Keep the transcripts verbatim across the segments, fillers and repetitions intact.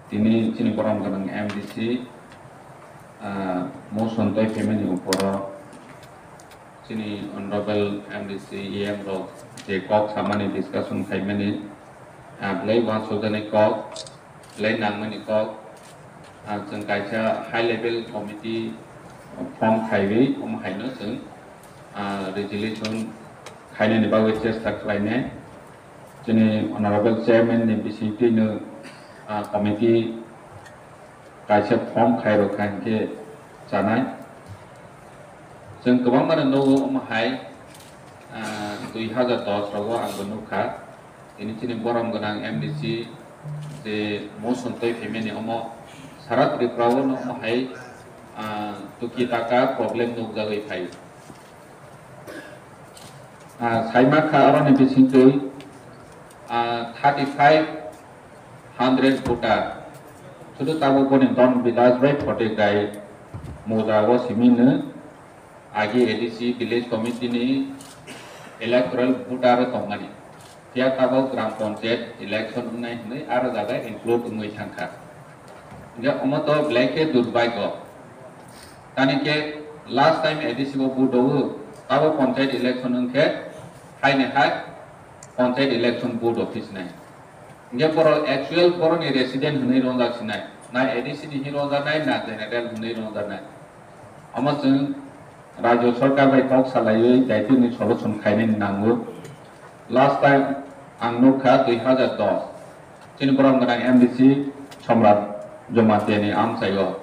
Tini chini borom gwnang M D C, ah, motion twi phaimani uporo chini honorable M D C, E M rok je kok samani discussion khaimani, ah, belai uansukjaknai kok, belai nangmani kok, ah, chwng kaisa high level committee form khaiwi omo haino chwng, ah, resolution khainani bagwi chesta khlainai. Chini honorable chairman ni bisingtwino, ah, committee kaisa form khairok kha hinkhe chanai. Chwng kwbangmano nugo omo hai, ah, dui hazar dos rogo angbo nukha. Tini chini borom gwnang M D C je motion twi phaimani omo sara Tripura o no omo hai, ah, tuki taka problem nukjagwi phai. Ah, saima kha aroni bisingtwi, ah, thirty five hundred voter. Sudu tabuk boni Don Bilas bai Photik Rai Muda o simi no agi A D C village committee ni electoral voter o tongmani. Phiya tabuk Gram Panchayat election wngnai hwnwi aro jaga include wngwi thangkha. Hinkhe omo to belai khe durbhagyo. Tani khe last time A D C o vote o, abo panchayat election wngkhe haini hai panchayat election vote office nai. Hinkhe borok actual borokni resident hwnwi rongjak sinai, na A D C ni hwnwi rongjak nai, na general hwnwi rongjak nai. Omo chwng Rajya Sarkar bai kok salaiwi daitwini solution khainani nango. Last time ang nukha dui hazar dos, chini borom gwnang M D C Somrat Jamatia ni amchaio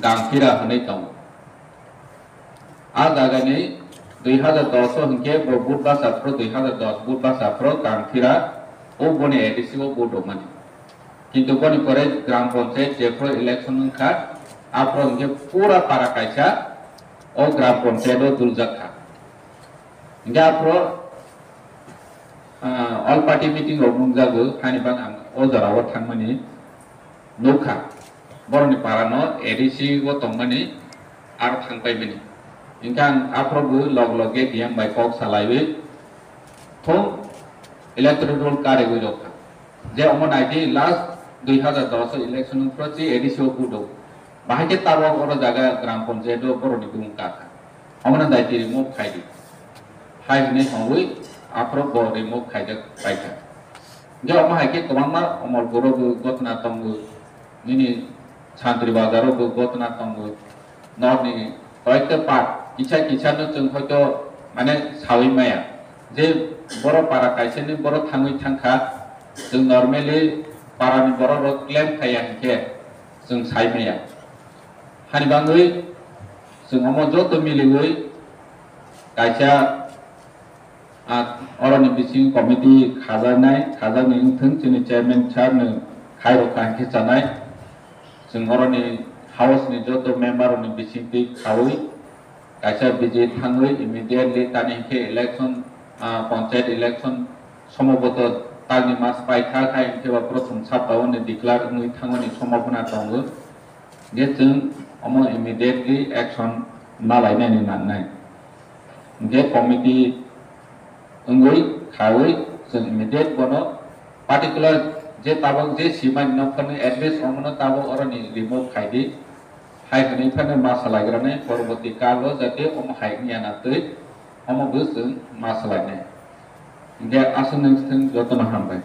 Gangphira hwnwi tongo. A jagani dui hazar dos o hinkhe bo vote basa phro, dui hazar dos vote basa phro Gangphira o boni A D C o vote rwmani. Kintu boni pore Gram Panchayat jephru election wngkha, aphro hinkhe pura para kaisa o Gram Panchayat o duljak kha. Hinkhe aphro, ah, all party meeting rok nukjago, haini bagwi ang o jora o thangmani nukha. Borokni para no A D C o tongmani aro thangpaimani. Hinkhe ang aphro bo log loge D M bai kok salaiwi thung electoral roll karigwi rwkha. Je omo naidi last dui hazar dos o election wngphru chi A D C o vote o. Bahai khe tabok oro jaga Gram Panchayat o borokni bumung kakha. Omono daiti remove khaidi. Hai hwnwi hwnwi aphro bo remove khaijak paikha. Je omo hai khe kwbangma Omorpur o bo gotna tongo. Nini Santri Bazar o bo gotna tongo. Norni koyekta part kisa kisa no chwng hoito mane sawi maya. Je boro para kaisa ni boro thangwi thangkha, chwng normally para ni borok rok claim khaiya hinkhe chwng sai maya. Hani bagwi chwng omo joto miliwi kaisa, ah, oroni bising committee khajaknai, khajaknai wngthwng chini chairman sir no khairok kaham khe chanai. Chwng oroni house ni joto member rokni bisingtwi khaui kaisa visit thangwi immediately tani hinkhe election, ah, panchayat election somboboto talni mas paikha khai hinkhe ba prothom saptao ni declare wngwi thangmani sombhabona tongo. Hinkhe chwng omo immediately action nalainani nangnai. Hinkhe committee wngwi khaui chwng immediate bono particular je tabuk je simani nokphani at least omono tabuk oroni remove khaidi. Hai hwnwi phano ma salaigrani poroboti kalo jate omo hai wngya na twi omo bo chwng ma salainai. Hinkhe aswk nung thung jotono hambai.